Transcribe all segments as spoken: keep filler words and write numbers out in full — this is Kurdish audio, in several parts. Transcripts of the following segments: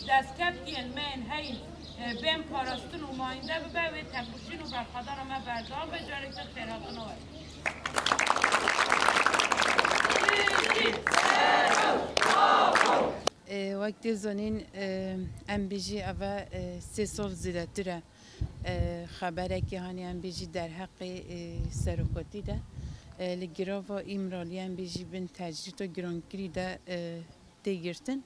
Destkeftiyên me yên heyî, e, bên parastin û mayînde bibe, wê tekoşîn û berxwedana me berdewam be, careke xêrhatina we. E, wek tê zanîn, e, em bijî eve, e, sê sal zêdetir e. E, xeberekî hanî em bijî derheqê, e, serokatî de, e, li girava Îmraliyê em bijî bin tecrîd û girankirî de, e, tê girtin.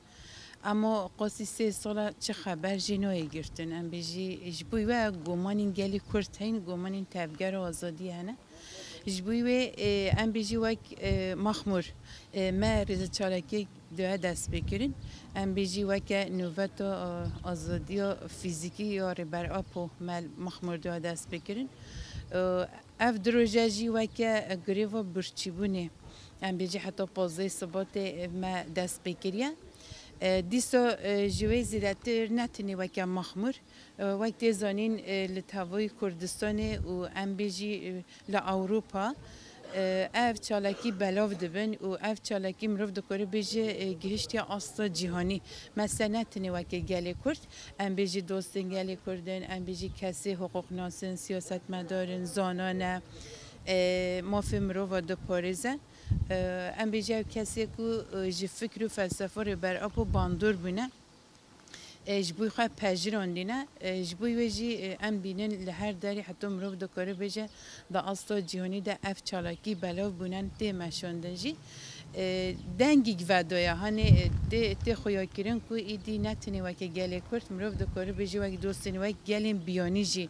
Ema qasî sê sala çi xeber jî nayê girtin. Em bijî ji bo wê gomanên gelî Kurd heyîn, gomanên tevger û azadiyê hene. Ji bo wê, e, em bijî wek, e, Mexmûr, e, me rêzê çalakiyê diye dest pê kirin. Em bijî weke nûveta, e, azadiya fîzîkî ya Rêber Apo me Mexmûr diye dest pê kirin. E, ev du roje jî weke, e, greva birçîbûnê. Em bijî heta pazdehê Sibatê, e, me dest pê kiriye. E, dîsa, e, ji wê zêdetir ne tenê weke Mexmûr, e, wek tê zanîn, e, li tevayî Kurdistanê û em bêjî, e, li Ewropa, e, ev çalakî belav dibin û ev çalakî mirov dikare bêje, e, gihiştiye asta cîhanî. Mesela ne tenê weke gelê Kurd, em bêjî dostên gelê Kurd in, em bêjî kesê hiqûqnas in, siyasetmedar in, zana ne, e, mafê mirova diparêze. E, em bêjî ev kesê ku, e, ji fikr û felsefa Rêber Apo bandor bûne. E, ji bo xwe pejirandîne. E, ji bo wê jî, e, em bînin li her derê heta mirov dikare bêje di asta cîhanî de ev çalakî belav bûnen tê meşandin jî. E, dengîk vedoya, hanê, e, tê, tê xuyakirin ku îdî ne tenê weke gelê Kurd, mirov dikare bêje wek dostên, wek gelên biyanî jî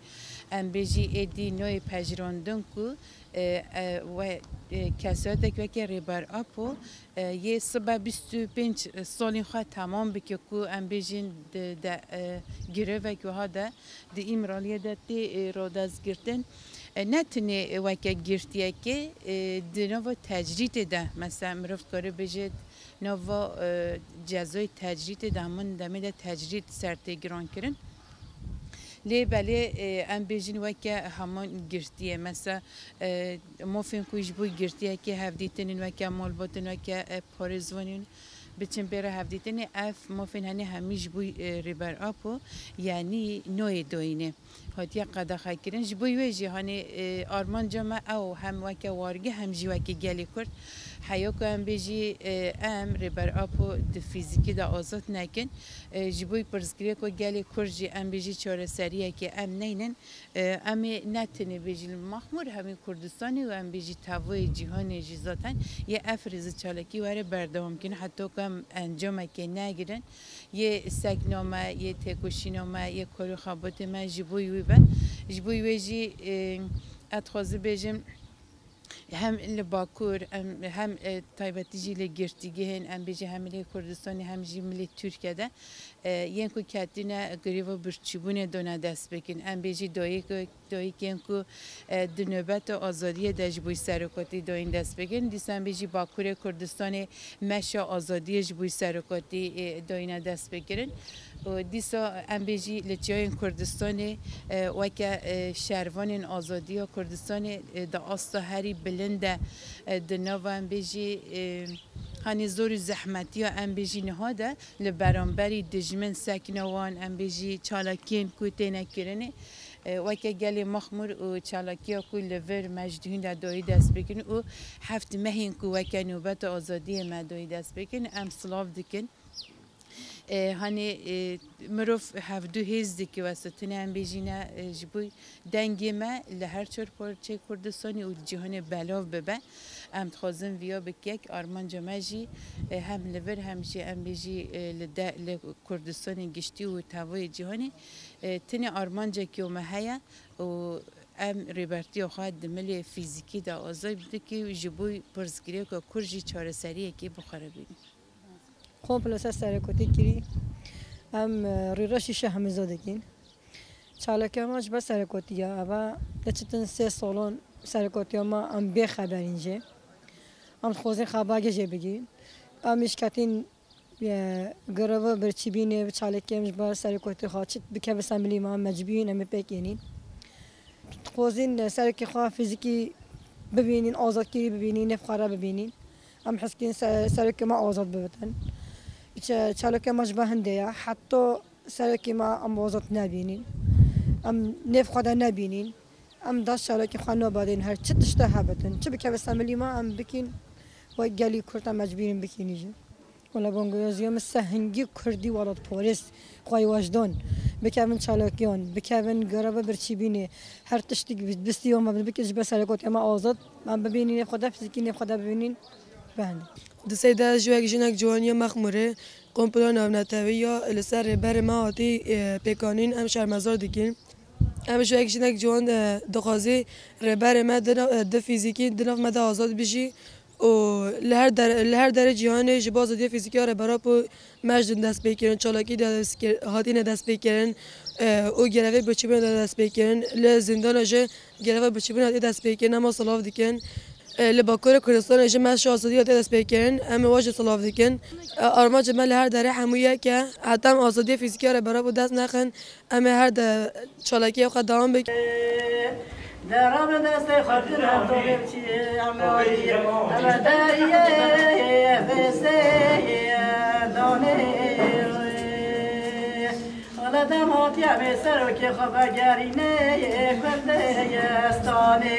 em bêjî êdî nayê pejirandin ku, e, e, we, e, kesayetek weke Rêber Apo, e, yê sibe bîst û pênc salên xwe temam bike ku em bêjin di, de, e, girevek wiha de di Îmraliyê de tê, e, radestgirtin. E, ne tenê weke girtiyekê, e, di nava tecrîdê de, mesela mirov dikare bêje nava, e, cezayê tecrîdê de, heman demê de tecrîd ser tê girankirin. Lê belê, e, em bêjin weke heman girtiyê. Mesela, e, mafên ku ji bo girtiyekê hevdîtin in, weke malbat in, weke, e, parêzvan in, biçin bê re hevdîtinê, ev mafên henê hemî ji bo, e, Rêber Apo, yanî nayê dayînê hatiye qedexekirin. Ji bo wê jî, hanê, e, armanca me ew hem weke wargê hem jî weke gelê Kurd. Heya ku em bêjî, e, em Rêber Apo di fîzîkî de azad nekin, e, ji bo pirsgirêka gelê Kurd jî em bêjî çareseriyekê em neynin, e, em ê ne tenê bêjî li Mexmûr, hemî Kurdistanê û em bêjî tevoyê cîhanê jî zaten yê ev rêzê çalakî were berdewam kirin, heta ku em encamekê negirin. Yê sekna me, yê têkoşîna me, yê kar û xebatê me ji bo wî be. Ji bo wê jî, e, ez dixwazim bêjim, hem li Bakur, em, hem, e, taybetî jî li girtîgehên, em bêjî hem li Kurdistanê, hem jî milê Tirkiye de, e, yên ku ketîne greva birçîbûnê done dest pê kirin. Em bêjî dayik, dayikên ku, e, di nobeta azadiyê de ji bo serokatî dayîn dest pê kirin. Dîsa em bêjî Bakurê Kurdistanê meşa azadiyê ji bo serokatî, e, dayîne dest pê kirin. Û dîsa em bêjî li çiyayên Kurdistanê, e, weke, e, şervanên azadiya Kurdistanê, e, di asta herî bilind de, e, di nava em bêjî, e, hanê zor û zehmetiya em bêjî niha de li beramberî dijmin sekna wan, em bêjî çalakiyên ku têne kirinê, e, weke gelê Mexmûr û çalakiya ku li vir me ji dihûn de dayî dest pê kirin û heft mehên ku weke nobeta azadiyê me dayî dest pê kirin, em silav dikin. E, hanê, e, mirov hevdu hêz dike wesa, tenê em bêjîne, e, ji bo dengê me li her çar parçeyê Kurdistanê û li cîhanê belav bibe. Em dixwazin viya bike, armanca me jî, e, hem li vir hem jî em bêjî, e, li de, li Kurdistanê giştî û tevoyê cîhanê, e, tenê armancekî me heye û em rêbertiya xwe di milê fîzîkî de azad dike û ji bo pirsgirêka Kurd jî çareseriyekê bi xwe re bînin. Komplosa serokotî kirî. Em e, rêreşî şe hemiza dikin. Çalakê me ji ber serekatiya eve diçitin sê salon serekatiya me em bê xeberîn jê. Em dixwazin xebagê jê bigîn. Em îşketîn e, gireva birçîbînê bi çalakê em ji ber serekatî xwe çi bikeve semilî me em mecbûrîn em ê pêk ênîn. Dixwazin serekê xwe fîzîkî bibînîn, azadkirî bibînîn, nêv xwe re bibînîn. Em heskîn se- serekê me azad bibitin. Çe- Çalakê me ji ber hindê ye. Heta serekê me em azad nebînîn. Em nêv xwe de nebînîn. Em daş çalakê xwe nabadên her çi tişte hebitin. Çi bikeve semilî me em bikîn. Wek gelî Kurd em mecbûrîn bikînî jî. Wela bangewaziya min se hingî Kurdî welatparêz, xweyî wejdan, bikevin çalakiyan, bikevin greva birçîbînê, her tiştik bi- bistiya me bikin ji ber serekatiya me azad, em bibînîn nêv xwe de fîzîkî nêv xwe de bibînîn. Behendî. Di sey de ez ji wek jinek ciwaniya Mexmûrê komplo navnetewî ya li ser rêberê me hatî e, pêkanîn em şermezar dikin. Em ji wek jinek ciwan e, dixwazî rêberê me di nav- e, di fîzîkî di nav me de azad bijî û li her der, li her derê cîhanê ji bo azadiya fîzîkî ya rêbera Apo me ji din dest pê kirin, çalakî de dest kir- hatine dest pê kirin e, û grevê birçîbûna de dest pê kirin. Li zîndana jî greva birçîbûna hatî dest pê kirin, em silav dikin. E, li Bakurê Kurdistanê jî me ji azadiya hatî dest pê kirin, em ê wan jî silav dikin. E, armanca me li her derê hemû yek e, heta em azadiya fîzîkî ya rêbera Apo dest nexin, em ê her de çalakiyê xwe dewam bikin. Dera bi destê xwe kir her tolê biçî, em ê alî, em ê deriyê, fêsê, danê. Xele dem hatiye em ê serokê xwe vegerînê, Kurdê ye stanê.